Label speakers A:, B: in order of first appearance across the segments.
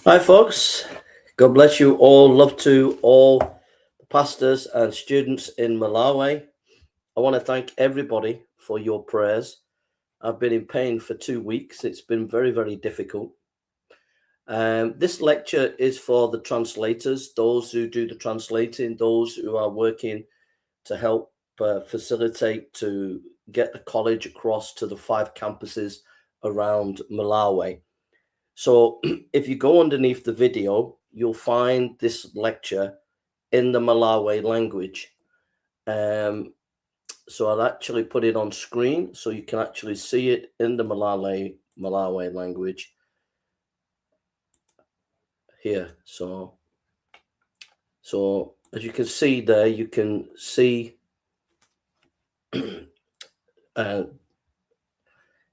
A: Hi, folks. God bless you all. Love to all the pastors and students in Malawi. I want to thank everybody for your prayers. I've been in pain for 2 weeks. It's been very, very difficult. This lecture is for the translators, those who do the translating, those who are working to help facilitate to get the college across to the 5 campuses around Malawi. So if you go underneath the video, you'll find this lecture in the Malawi language. So I'll actually put it on screen so you can actually see it in the Malawi language here. So as you can see there, you can see in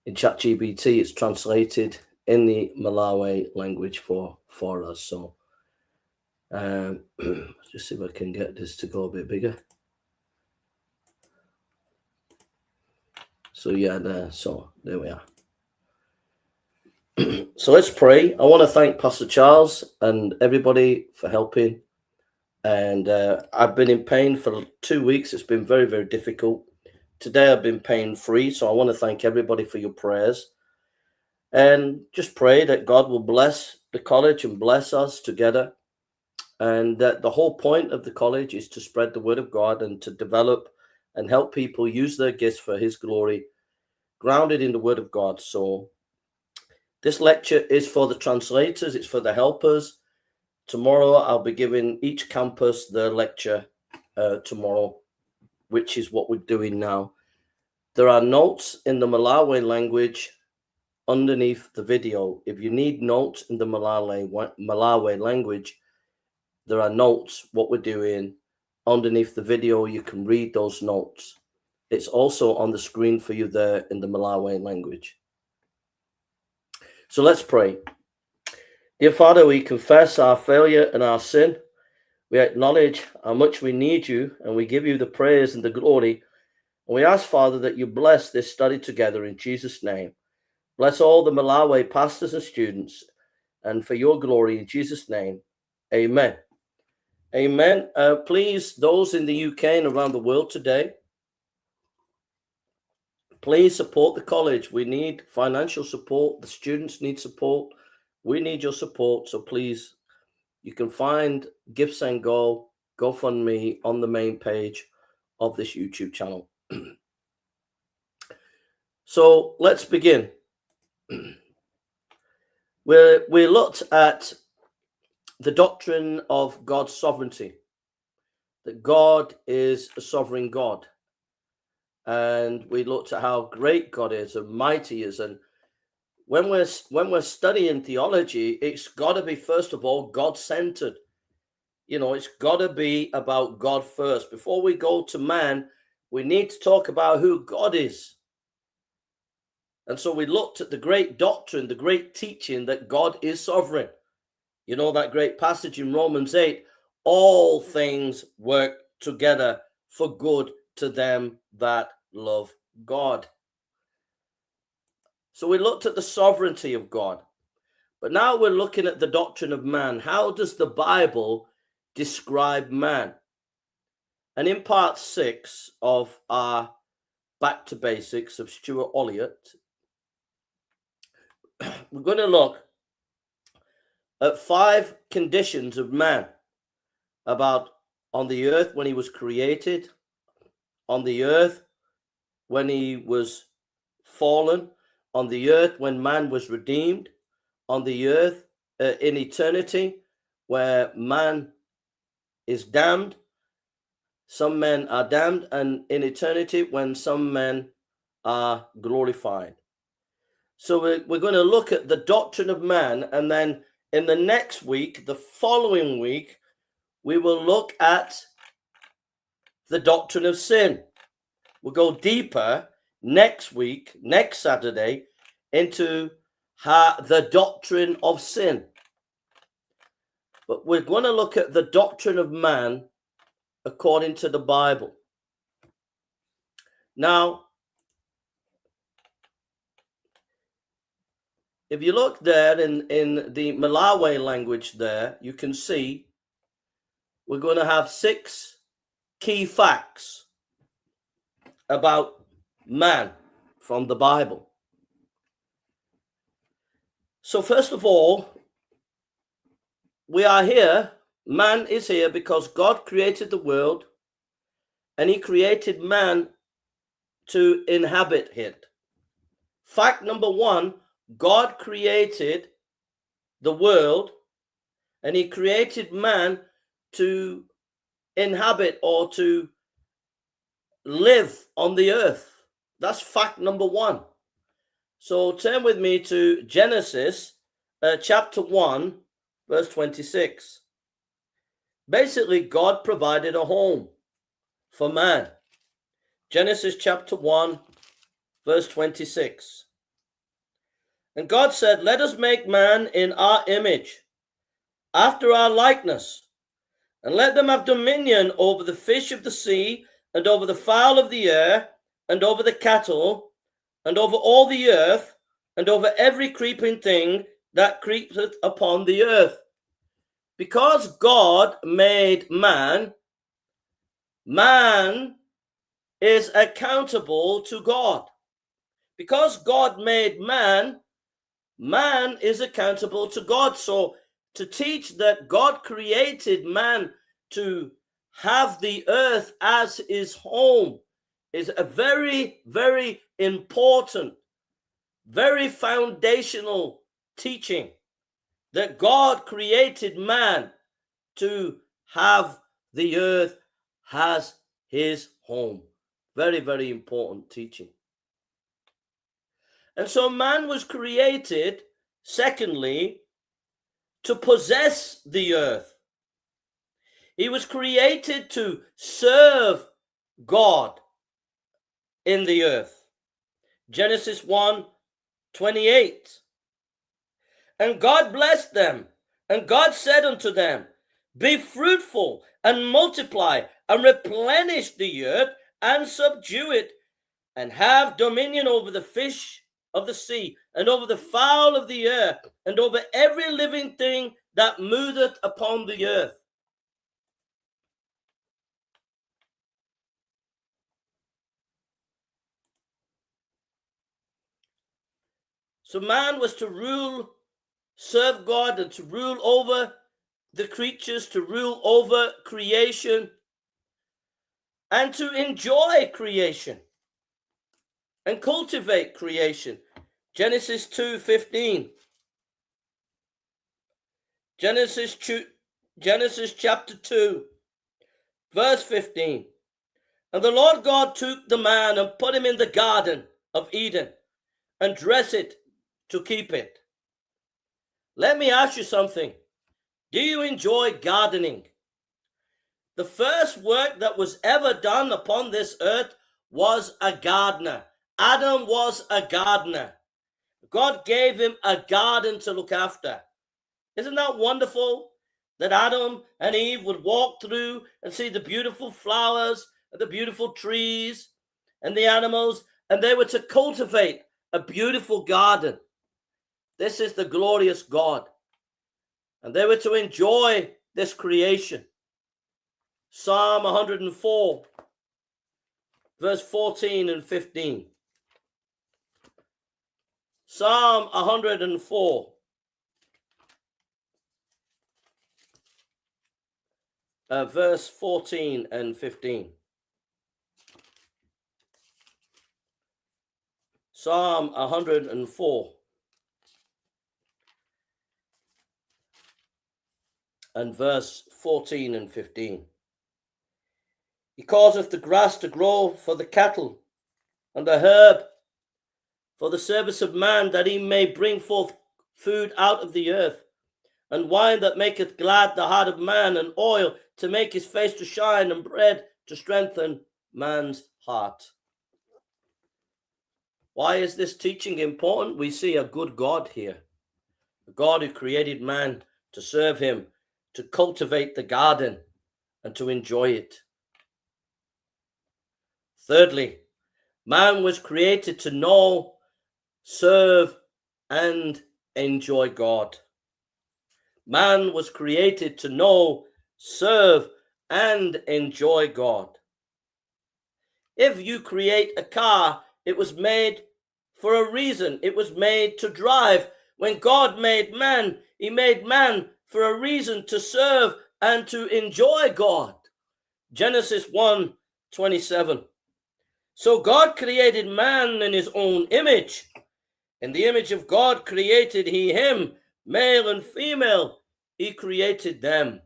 A: ChatGPT, it's translated in the Malawi language for us. So just see if I can get this to go a bit bigger. So yeah, there we are. So let's pray. I want to thank Pastor Charles and everybody for helping. And I've been in pain for 2 weeks. It's been very, very difficult. Today I've been pain-free. So I want to thank everybody for your prayers. And just pray that God will bless the college and bless us together. And that the whole point of the college is to spread the word of God and to develop and help people use their gifts for his glory, grounded in the word of God. So this lecture is for the translators, it's for the helpers. Tomorrow I'll be giving each campus their lecture tomorrow, which is what we're doing now. There are notes in the Malawi language underneath the video. If you need notes in the Malawi language, there are notes, what we're doing underneath the video. You can read those notes. It's also on the screen for you there in the Malawi language. So let's pray. Dear Father, we confess our failure and our sin. We acknowledge how much we need you, and we give you the praise and the glory. And we ask, Father, that you bless this study together in Jesus' name. Bless all the Malawi pastors and students, and for your glory in Jesus' name. Amen. Amen. Please, those in the UK and around the world today, please support the college. We need financial support. The students need support. We need your support. So please, you can find GiveSendGo, GoFundMe on the main page of this YouTube channel. So let's begin. We looked at the doctrine of God's sovereignty, that God is a sovereign God. And we looked at how great God is and mighty he is. And when we're studying theology, it's got to be, first of all, God-centered. You know, it's got to be about God first. Before we go to man, we need to talk about who God is. And so we looked at the great doctrine, the great teaching that God is sovereign. You know that great passage in Romans 8, all things work together for good to them that love God. So we looked at the sovereignty of God. But now we're looking at the doctrine of man. How does the Bible describe man? And in part 6 of our Back to Basics of Stuart Olliott, we're going to look at 5 conditions of man about on the earth when he was created, on the earth when he was fallen, on the earth when man was redeemed, on the earth in eternity where man is damned, some men are damned, and in eternity when some men are glorified. So we're going to look at the doctrine of man, and then in the next week, the following week, we will look at the doctrine of sin. We'll go deeper next week, next Saturday, into the doctrine of sin. But we're going to look at the doctrine of man according to the Bible. Now, if you look there in the Malawi language there, you can see we're going to have 6 key facts about man from the Bible. So first of all, we are here, man is here because God created the world and he created man to inhabit it. Fact number 1, God created the world and he created man to inhabit or to live on the earth. That's fact number 1. So turn with me to Genesis chapter 1, verse 26. Basically, God provided a home for man. Genesis chapter 1, verse 26. And God said, let us make man in our image, after our likeness, and let them have dominion over the fish of the sea, and over the fowl of the air, and over the cattle, and over all the earth, and over every creeping thing that creepeth upon the earth. Because God made man, man is accountable to God. Because God made man, man is accountable to God. So to teach that God created man to have the earth as his home is a very, very important, very foundational teaching, that God created man to have the earth as his home. Very, very important teaching. And so man was created, secondly, to possess the earth. He was created to serve God in the earth. Genesis 1:28. And God blessed them, and God said unto them, be fruitful and multiply and replenish the earth and subdue it, and have dominion over the fish of the sea, and over the fowl of the air, and over every living thing that moveth upon the earth. So man was to rule, serve God, and to rule over the creatures, to rule over creation, and to enjoy creation and cultivate creation. Genesis 2:15. Genesis chapter 2, verse 15. And the Lord God took the man and put him in the garden of Eden and dressed it to keep it. Let me ask you something. Do you enjoy gardening? The first work that was ever done upon this earth was a gardener. Adam was a gardener. God gave him a garden to look after. Isn't that wonderful? That Adam and Eve would walk through and see the beautiful flowers, and the beautiful trees, and the animals, and they were to cultivate a beautiful garden. This is the glorious God. And they were to enjoy this creation. Psalm 104, verse 14 and 15. Psalm 104. Verse 14 and 15. Psalm 104 and verse 14 and 15. He causeth the grass to grow for the cattle, and the herb for the service of man, that he may bring forth food out of the earth, and wine that maketh glad the heart of man, and oil to make his face to shine, and bread to strengthen man's heart. Why is this teaching important? We see a good God here, a God who created man to serve him, to cultivate the garden, and to enjoy it. Thirdly, man was created to know, serve, and enjoy God. Man was created to know, serve, and enjoy God. If you create a car, it was made for a reason. It was made to drive. When God made man, he made man for a reason to serve and to enjoy God. Genesis 1:27. So God created man in his own image. In the image of God created he him, male and female, he created them.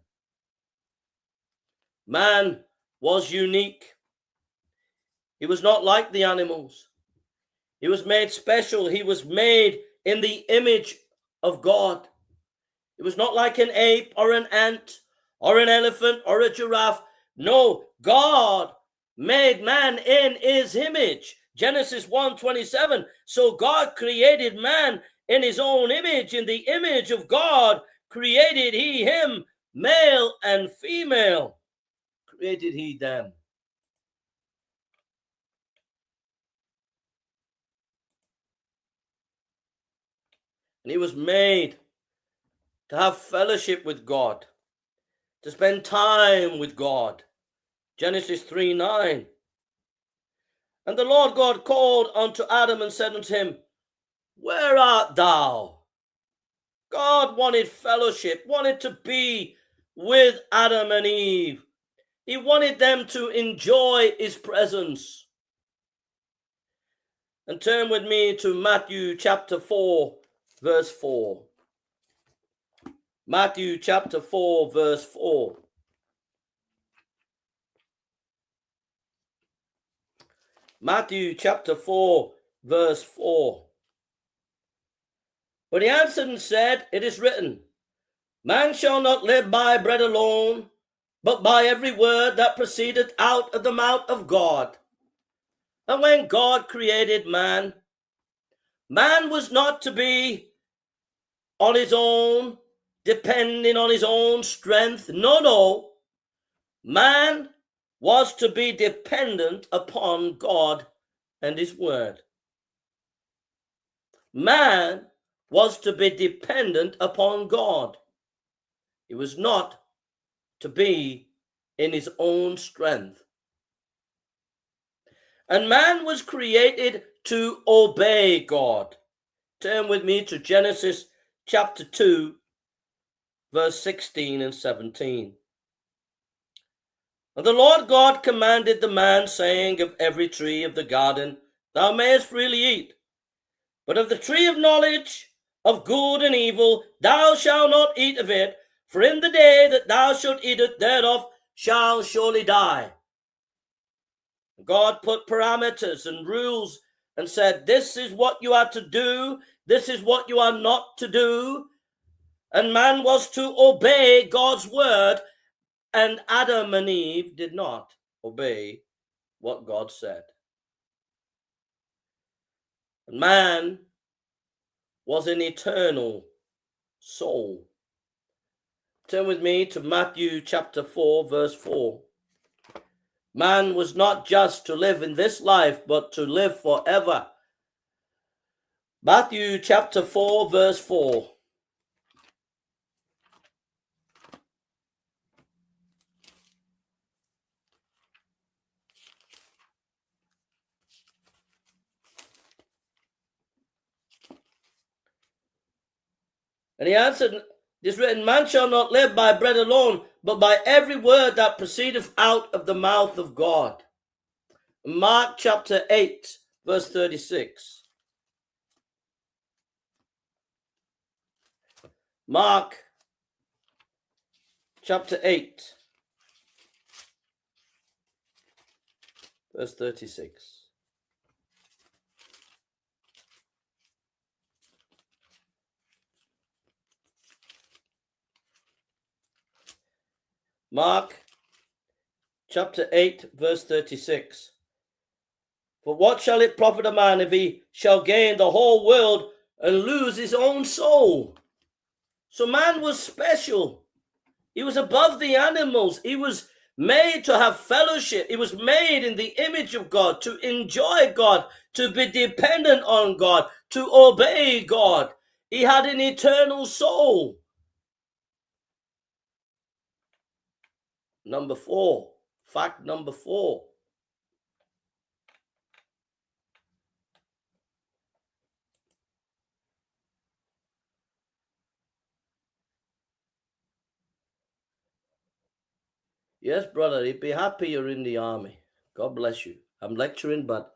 A: Man was unique. He was not like the animals. He was made special. He was made in the image of God. It was not like an ape or an ant or an elephant or a giraffe. No, God made man in his image. Genesis 1:27. So God created man in his own image. In the image of God created he him, male and female. Created he them. And he was made to have fellowship with God, to spend time with God. Genesis 3:9. And the Lord God called unto Adam and said unto him, Where art thou? God wanted fellowship, wanted to be with Adam and Eve. He wanted them to enjoy his presence. And turn with me to Matthew chapter 4, verse 4. Matthew chapter 4, verse 4. Matthew chapter 4, verse 4. But he answered and said, It is written, Man shall not live by bread alone, but by every word that proceedeth out of the mouth of God. And when God created man, man was not to be on his own, depending on his own strength. No. Man was to be dependent upon God and his word. Man was to be dependent upon God. He was not to be in his own strength. And man was created to obey God. Turn with me to Genesis chapter 2, verse 16 and 17. And the Lord God commanded the man, saying, Of every tree of the garden thou mayest freely eat, but of the tree of knowledge of good and evil thou shalt not eat of it, for in the day that thou shalt eat it thereof shalt surely die. God put parameters and rules and said, This is what you are to do, this is what you are not to do. And man was to obey God's word, and Adam and Eve did not obey what God said. And man was an eternal soul. Turn with me to Matthew chapter 4, verse 4. Man was not just to live in this life, but to live forever. Matthew chapter 4, verse 4. And he answered, It is written, Man shall not live by bread alone, but by every word that proceedeth out of the mouth of God. Mark chapter 8, verse 36. Mark chapter 8, verse 36. Mark chapter 8, verse 36. For what shall it profit a man if he shall gain the whole world and lose his own soul? So man was special. He was above the animals. He was made to have fellowship. He was made in the image of God, to enjoy God, to be dependent on God, to obey God. He had an eternal soul. Number 4. Fact number 4. Yes, brother, he'd be happy you're in the army. God bless you. I'm lecturing, but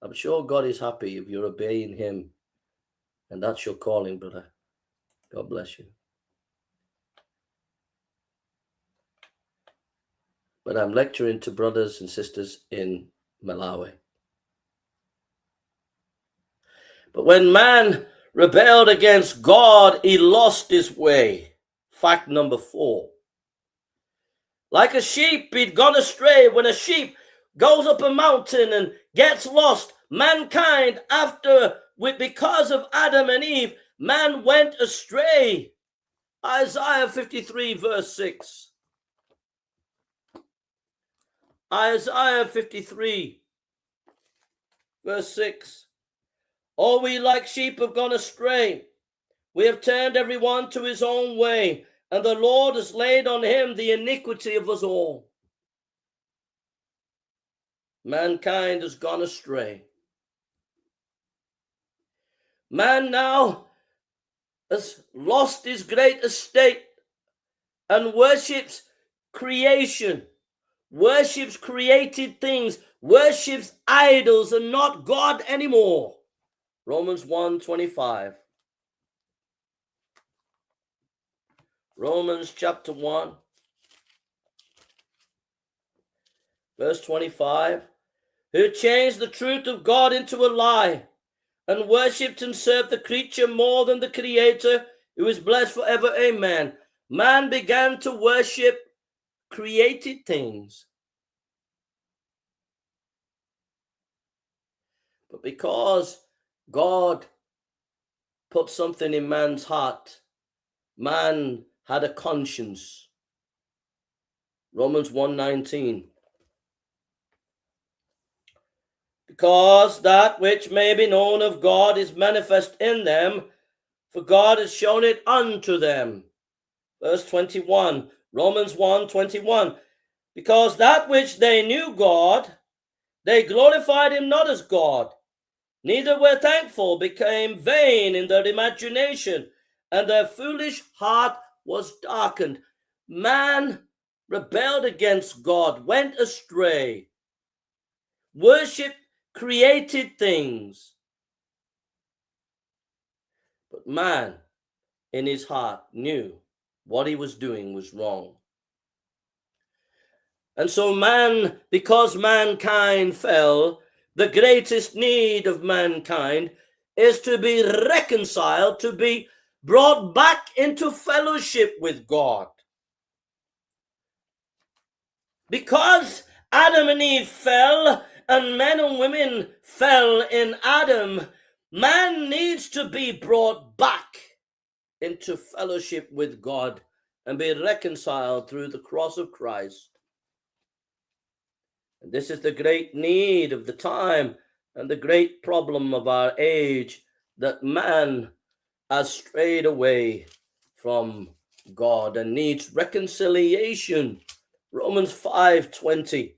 A: I'm sure God is happy if you're obeying him. And that's your calling, brother. God bless you. But I'm lecturing to brothers and sisters in Malawi. But when man rebelled against God, he lost his way. Fact number 4. Like a sheep, he'd gone astray. When a sheep goes up a mountain and gets lost, mankind, because of Adam and Eve, man went astray. Isaiah 53 verse 6. Isaiah 53 verse 6. All we like sheep have gone astray. We have turned everyone to his own way, and the Lord has laid on him the iniquity of us all. Mankind has gone astray. Man now has lost his great estate and worships creation, worships created things, worships idols and not God anymore. Romans 1:25. Romans chapter 1, verse 25. Who changed the truth of God into a lie and worshipped and served the creature more than the Creator, who is blessed forever. Amen. Man began to worship created things. But because God put something in man's heart, man had a conscience. Romans 1:19. Because that which may be known of God is manifest in them, for God has shown it unto them. Verse 21, Romans 1:21. Because that which they knew God, they glorified him not as God, neither were thankful, became vain in their imagination, and their foolish heart was darkened. Man rebelled against God, went astray, worshipped created things. But man, in his heart, knew what he was doing was wrong. And so man, because mankind fell, the greatest need of mankind is to be reconciled, to be brought back into fellowship with God. Because Adam and Eve fell, and men and women fell in Adam, man needs to be brought back into fellowship with God and be reconciled through the cross of Christ. And this is the great need of the time and the great problem of our age, that man has strayed away from God and needs reconciliation. Romans 5:20.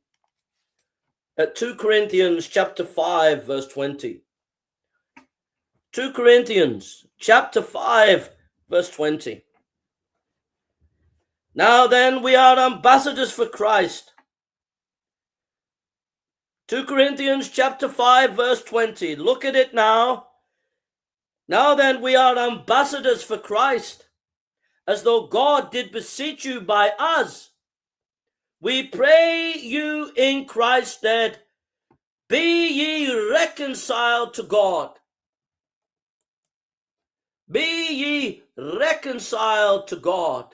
A: At 2 Corinthians chapter 5 verse 20. 2 Corinthians chapter 5 verse 20. Now then, we are ambassadors for Christ. 2 Corinthians chapter 5 verse 20. Look at it now. Now then, we are ambassadors for Christ, as though God did beseech you by us. We pray you in Christ's stead, be ye reconciled to God. Be ye reconciled to God.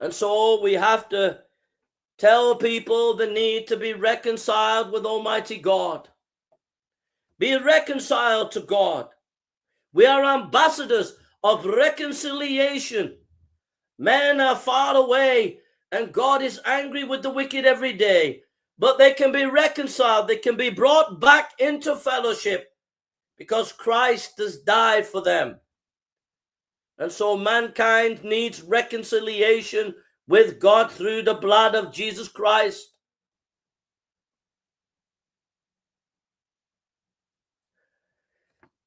A: And so we have to tell people the need to be reconciled with Almighty God. Be reconciled to God. We are ambassadors of reconciliation. Men are far away, and God is angry with the wicked every day. But they can be reconciled. They can be brought back into fellowship because Christ has died for them. And so mankind needs reconciliation with God through the blood of Jesus Christ.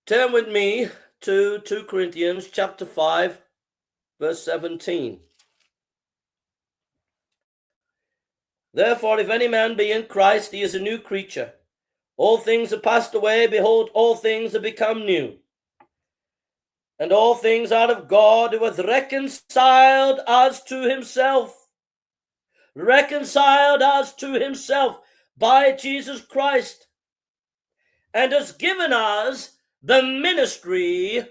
A: Turn with me to 2 Corinthians chapter 5, verse 17. Therefore, if any man be in Christ, he is a new creature. All things are passed away. Behold, all things are become new. And all things are of God, who hath reconciled us to himself. Reconciled us to himself by Jesus Christ. And has given us the ministry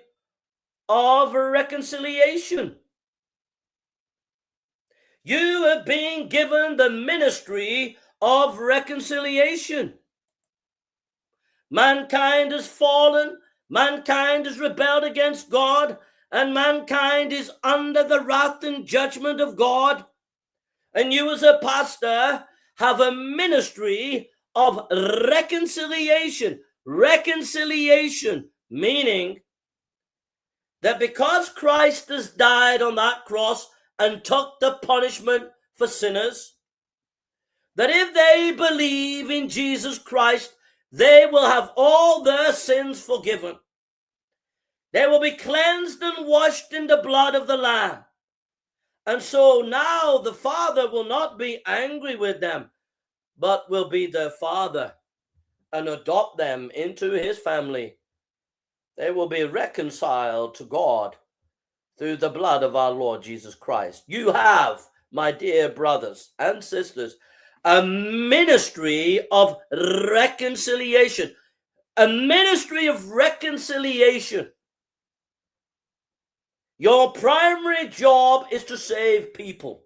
A: of reconciliation. You are being given the ministry of reconciliation. Mankind has fallen, mankind has rebelled against God, and mankind is under the wrath and judgment of God. And you as a pastor have a ministry of reconciliation. Reconciliation, meaning that because Christ has died on that cross and took the punishment for sinners, that if they believe in Jesus Christ, they will have all their sins forgiven. They will be cleansed and washed in the blood of the Lamb. And so now the Father will not be angry with them, but will be their Father and adopt them into his family. They will be reconciled to God through the blood of our Lord Jesus Christ. You have, my dear brothers and sisters, a ministry of reconciliation. A ministry of reconciliation. Your primary job is to save people.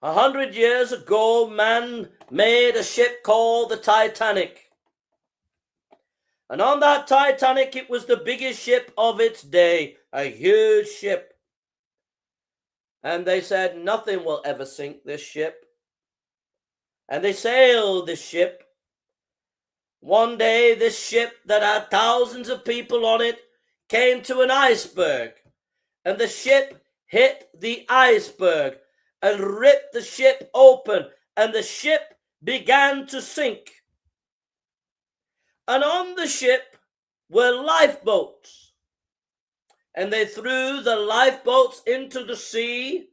A: 100 years ago, man made a ship called the Titanic. And on that Titanic, it was the biggest ship of its day, a huge ship. And they said, nothing will ever sink this ship. And they sailed this ship. One day, this ship that had thousands of people on it came to an iceberg. And the ship hit the iceberg and ripped the ship open. And the ship began to sink. And on the ship were lifeboats. And they threw the lifeboats into the sea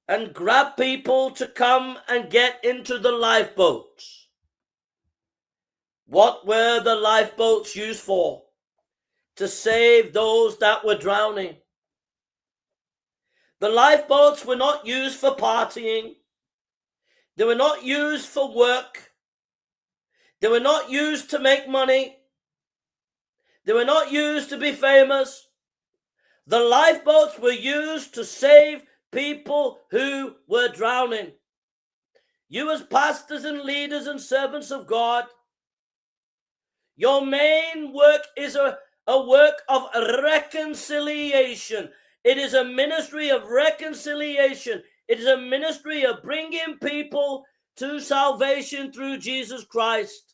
A: and grabbed people to come and get into the lifeboats. What were the lifeboats used for? To save those that were drowning. The lifeboats were not used for partying. They were not used for work. They were not used to make money. They were not used to be famous. The lifeboats were used to save people who were drowning. You as pastors and leaders and servants of God, your main work is a work of reconciliation. It is a ministry of reconciliation. It is a ministry of bringing people to salvation through Jesus Christ.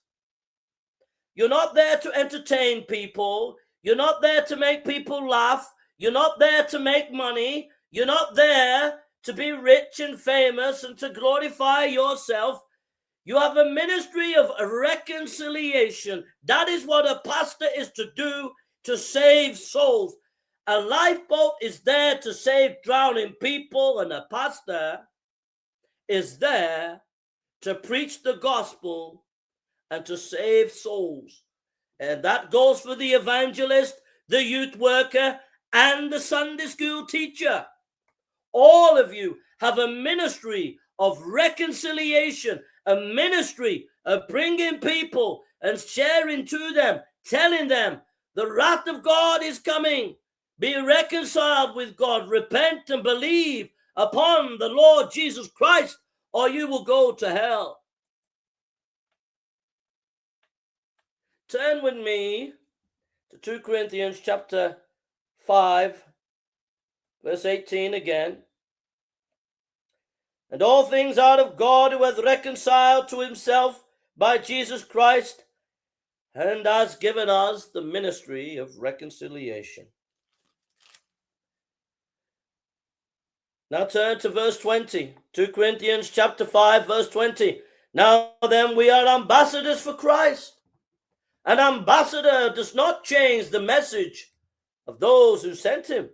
A: You're not there to entertain people. You're not there to make people laugh. You're not there to make money. You're not there to be rich and famous and to glorify yourself. You have a ministry of reconciliation. That is what a pastor is to do, to save souls. A lifeboat is there to save drowning people, and a pastor is there to preach the gospel and to save souls. And that goes for the evangelist, the youth worker, and the Sunday school teacher. All of you have a ministry of reconciliation, a ministry of bringing people and sharing to them, telling them the wrath of God is coming. Be reconciled with God. Repent and believe upon the Lord Jesus Christ, or you will go to hell. Turn with me to 2 Corinthians chapter 5, verse 18 again. And all things are of God, who hath reconciled to himself by Jesus Christ, and has given us the ministry of reconciliation. Now turn to verse 20, 2 Corinthians chapter 5, verse 20. Now then, we are ambassadors for Christ. An ambassador does not change the message of those who sent him.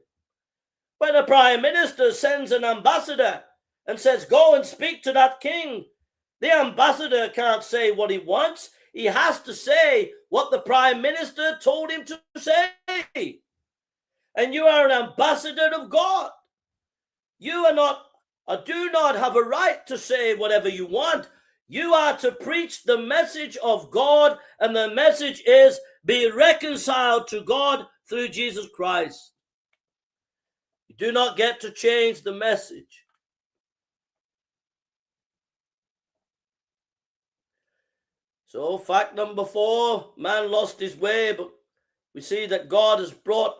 A: When a prime minister sends an ambassador and says, go and speak to that king, the ambassador can't say what he wants. He has to say what the prime minister told him to say. And you are an ambassador of God. You are not, or do not have a right to say whatever you want. You are to preach the message of God, and the message is be reconciled to God through Jesus Christ. You do not get to change the message. So fact number 4, man lost his way, but we see that God has brought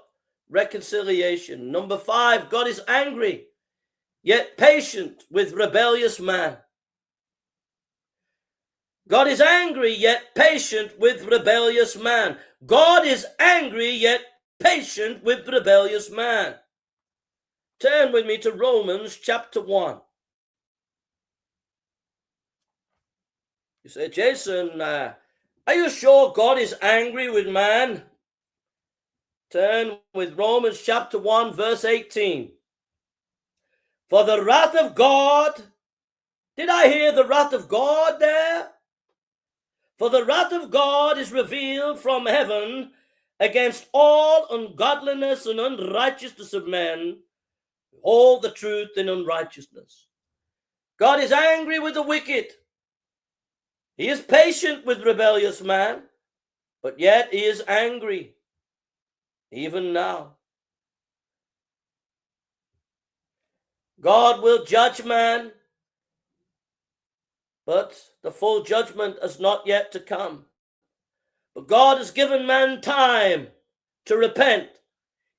A: reconciliation. Number 5, God is angry, yet patient with rebellious man. God is angry, yet patient with rebellious man. God is angry, yet patient with rebellious man. Turn with me to Romans chapter 1. You say, Jason, are you sure God is angry with man? Turn with Romans chapter 1, verse 18. For the wrath of God, did I hear the wrath of God there? For the wrath of God is revealed from heaven against all ungodliness and unrighteousness of men, all the truth in unrighteousness. God is angry with the wicked. He is patient with rebellious man, but yet he is angry, even now. God will judge man, but the full judgment has not yet to come. But God has given man time to repent.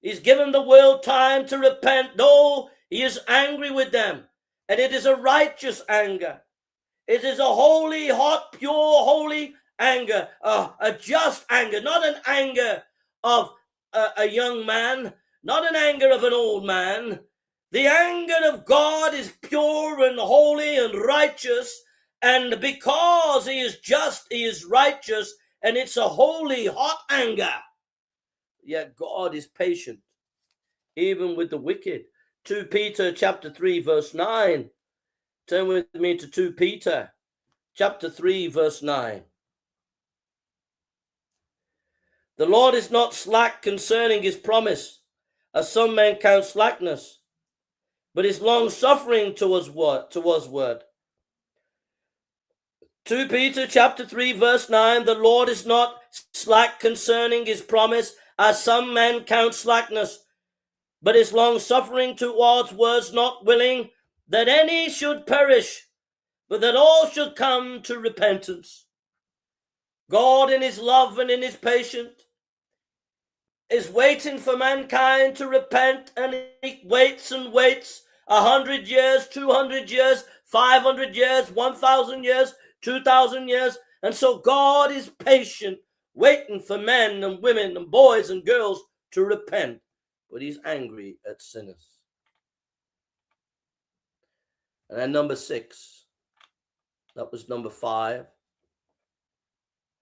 A: He's given the world time to repent, though he is angry with them. And it is a righteous anger. It is a holy, hot, pure, holy anger, a just anger, not an anger of a young man, not an anger of an old man. The anger of God is pure and holy and righteous, and because he is just, he is righteous, and it's a holy, hot anger. Yet God is patient, even with the wicked. 2 Peter chapter 3, verse 9. Turn with me to 2 Peter chapter 3, verse 9. The Lord is not slack concerning his promise, as some men count slackness, but is long-suffering towards word. 2 Peter chapter 3, verse 9, the Lord is not slack concerning his promise, as some men count slackness, but is long-suffering towards words, not willing that any should perish, but that all should come to repentance. God in his love and in his patience is waiting for mankind to repent, and he waits and waits 100 years, 200 years, 500 years, 1,000 years, 2,000 years. And so God is patient, waiting for men and women and boys and girls to repent, but he's angry at sinners. And then number 6, that was number 5.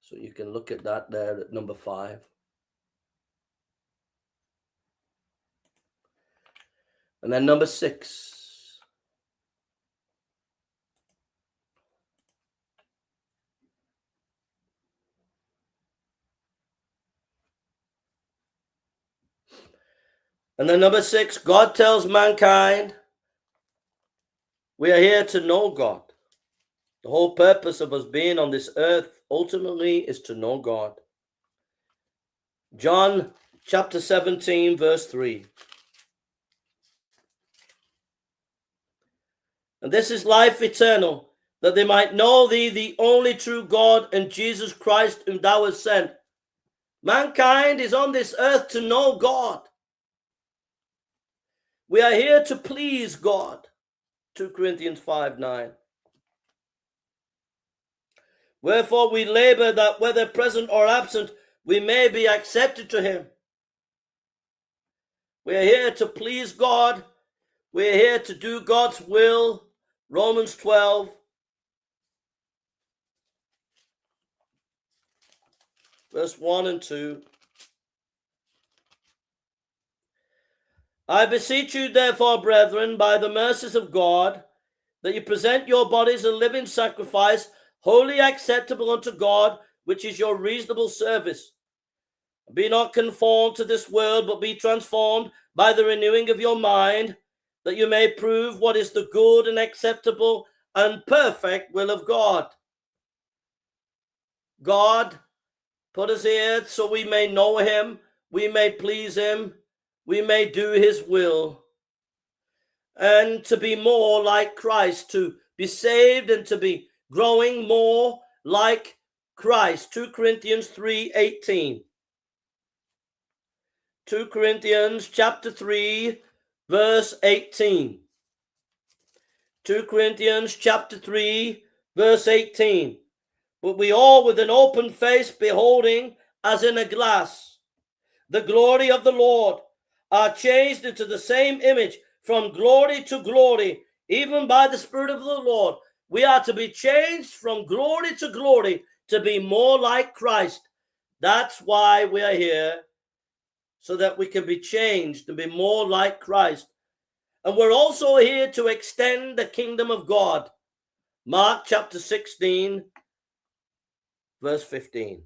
A: So you can look at that there at number 5. And then number 6. And then number 6, God tells mankind, we are here to know God. The whole purpose of us being on this earth ultimately is to know God. John chapter 17, verse 3. And this is life eternal, that they might know thee, the only true God, and Jesus Christ, whom thou hast sent. Mankind is on this earth to know God. We are here to please God. 2 Corinthians 5:9. Wherefore we labor that whether present or absent, we may be accepted to him. We are here to please God. We are here to do God's will. Romans 12. Verse 1 and 2. I beseech you, therefore, brethren, by the mercies of God, that you present your bodies a living sacrifice, wholly acceptable unto God, which is your reasonable service. Be not conformed to this world, but be transformed by the renewing of your mind, that you may prove what is the good and acceptable and perfect will of God. God put us here so we may know him, we may please him, we may do his will, and to be more like Christ, to be saved and to be growing more like Christ. 2 Corinthians 3:18. 2 Corinthians chapter 3, verse 18. 2 Corinthians chapter 3, verse 18. But we all with an open face beholding as in a glass the glory of the Lord are changed into the same image from glory to glory, even by the Spirit of the Lord. We are to be changed from glory to glory to be more like Christ. That's why we are here, so that we can be changed to be more like Christ. And we're also here to extend the kingdom of God. Mark chapter 16, verse 15.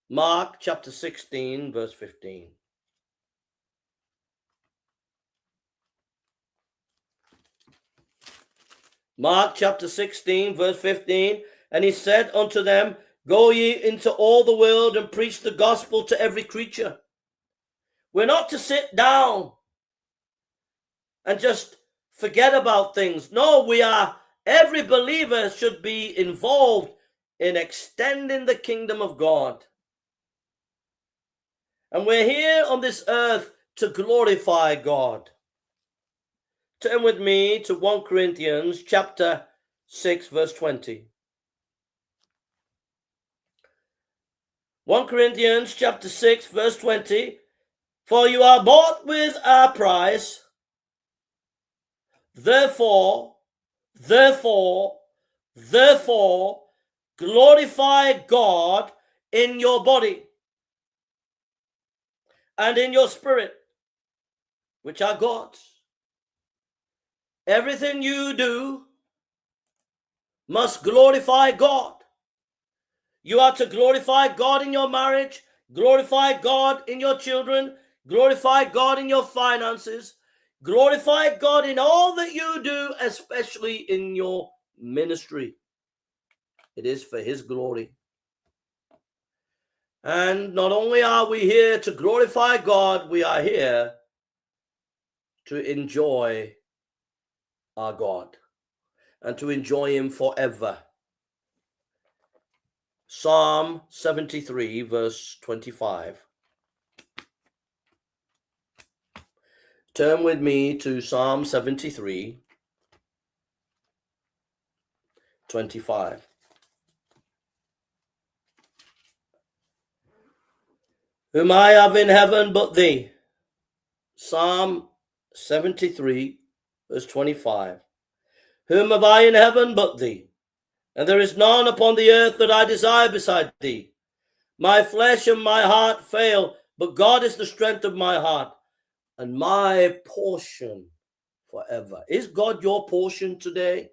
A: Mark chapter 16, verse 15. Mark chapter 16, verse 15. And he said unto them, Go ye into all the world and preach the gospel to every creature. We're not to sit down and just forget about things. No, every believer should be involved in extending the kingdom of God. And we're here on this earth to glorify God. Turn with me to 1 Corinthians chapter 6, verse 20. 1 Corinthians chapter 6, verse 20. For you are bought with a price. Therefore, glorify God in your body and in your spirit, which are God's. Everything you do must glorify God. You are to glorify God in your marriage, glorify God in your children, glorify God in your finances, glorify God in all that you do, especially in your ministry. It is for his glory. And not only are we here to glorify God, we are here to enjoy our God and to enjoy him forever. Psalm 73, verse 25. Turn with me to Psalm 73, 25. Whom I have in heaven but thee. Psalm 73, verse 25. Whom have I in heaven but thee? And there is none upon the earth that I desire beside thee. My flesh and my heart fail, but God is the strength of my heart and my portion forever. Is God your portion today?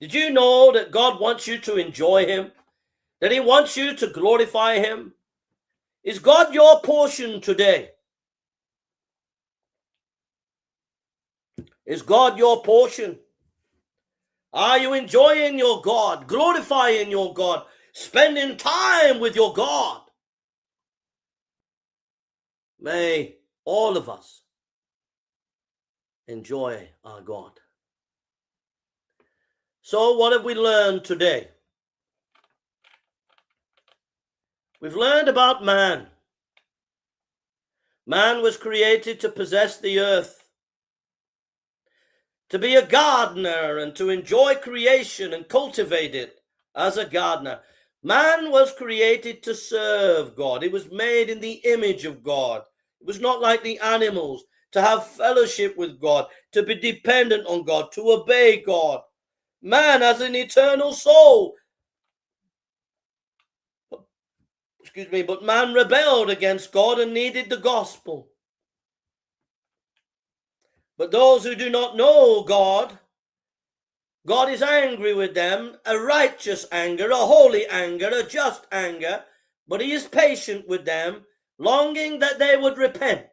A: Did you know that God wants you to enjoy him? That he wants you to glorify him? Is God your portion today? Is God your portion? Are you enjoying your God, glorifying your God, spending time with your God? May all of us enjoy our God. So what have we learned today? We've learned about man. Man was created to possess the earth, to be a gardener and to enjoy creation and cultivate it as a gardener. Man was created to serve God. It was made in the image of God. It was not like the animals, to have fellowship with God, to be dependent on God, to obey God. Man has an eternal soul. But man rebelled against God and needed the gospel. But those who do not know God, God is angry with them, a righteous anger, a holy anger, a just anger, but he is patient with them, longing that they would repent.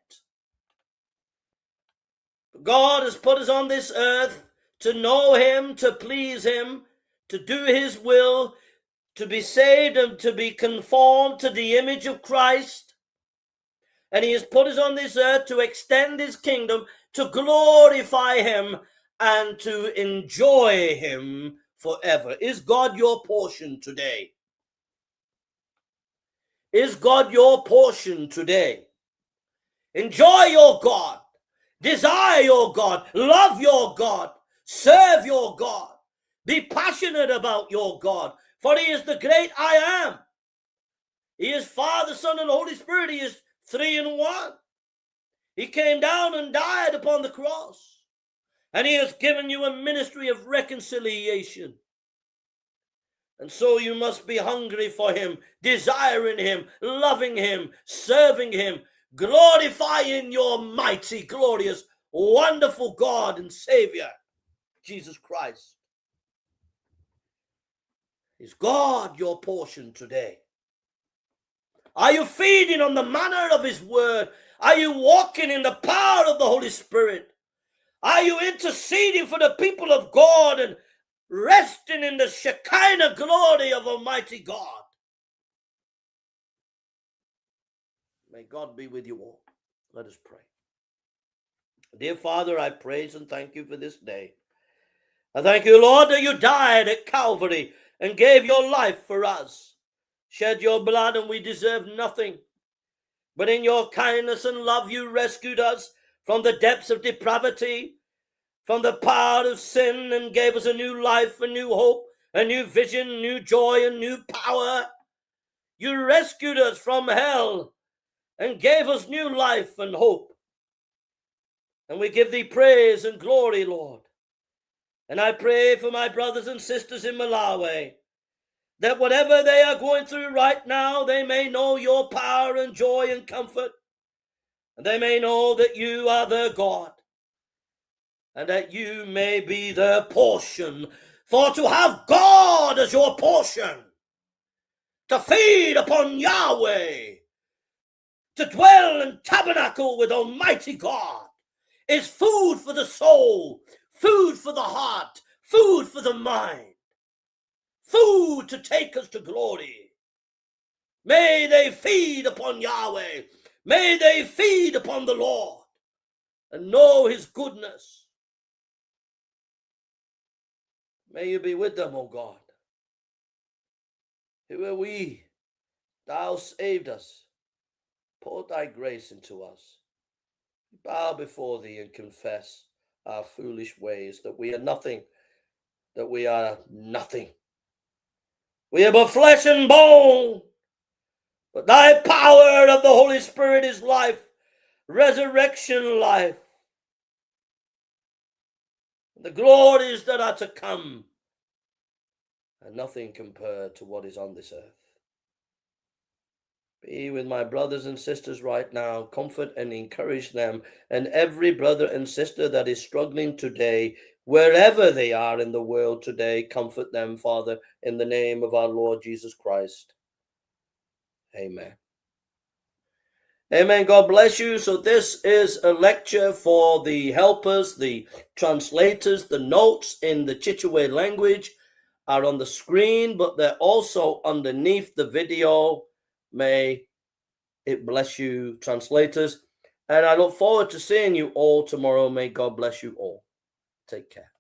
A: God has put us on this earth to know him, to please him, to do his will, to be saved and to be conformed to the image of Christ. And he has put us on this earth to extend his kingdom, to glorify him and to enjoy him forever. Is God your portion today? Is God your portion today? Enjoy your God. Desire your God. Love your God. Serve your God. Be passionate about your God. For he is the great I am. He is Father, Son, and Holy Spirit. He is 3 in 1. He came down and died upon the cross. And he has given you a ministry of reconciliation. And so you must be hungry for him, desiring him, loving him, serving him, glorifying your mighty, glorious, wonderful God and Savior, Jesus Christ. Is God your portion today? Are you feeding on the manna of his word? Are you walking in the power of the Holy Spirit? Are you interceding for the people of God and resting in the Shekinah glory of Almighty God? May God be with you all. Let us pray. Dear Father, I praise and thank you for this day. I thank you, Lord, that you died at Calvary and gave your life for us. Shed your blood, and we deserve nothing. But in your kindness and love, you rescued us from the depths of depravity, from the power of sin, and gave us a new life, a new hope, a new vision, new joy, and new power. You rescued us from hell and gave us new life and hope. And we give thee praise and glory, Lord. And I pray for my brothers and sisters in Malawi, that whatever they are going through right now, they may know your power and joy and comfort. And they may know that you are their God, and that you may be their portion. For to have God as your portion, to feed upon Yahweh, to dwell and tabernacle with Almighty God, is food for the soul, food for the heart, food for the mind, food to take us to glory. May they feed upon Yahweh. May they feed upon the Lord and know his goodness. May you be with them, O God. Who are we? Thou saved us. Pour thy grace into us. We bow before thee and confess our foolish ways, that we are nothing, that we are nothing. We are but flesh and bone, but thy power of the Holy Spirit is life, resurrection life. The glories that are to come are nothing compared to what is on this earth. Be with my brothers and sisters right now. Comfort and encourage them, and every brother and sister that is struggling today, wherever they are in the world today, comfort them, Father, in the name of our Lord Jesus Christ. Amen. Amen. God bless you. So this is a lecture for the helpers, the translators. The notes in the Chichewa language are on the screen, but they're also underneath the video. May it bless you, translators. And I look forward to seeing you all tomorrow. May God bless you all. Take care.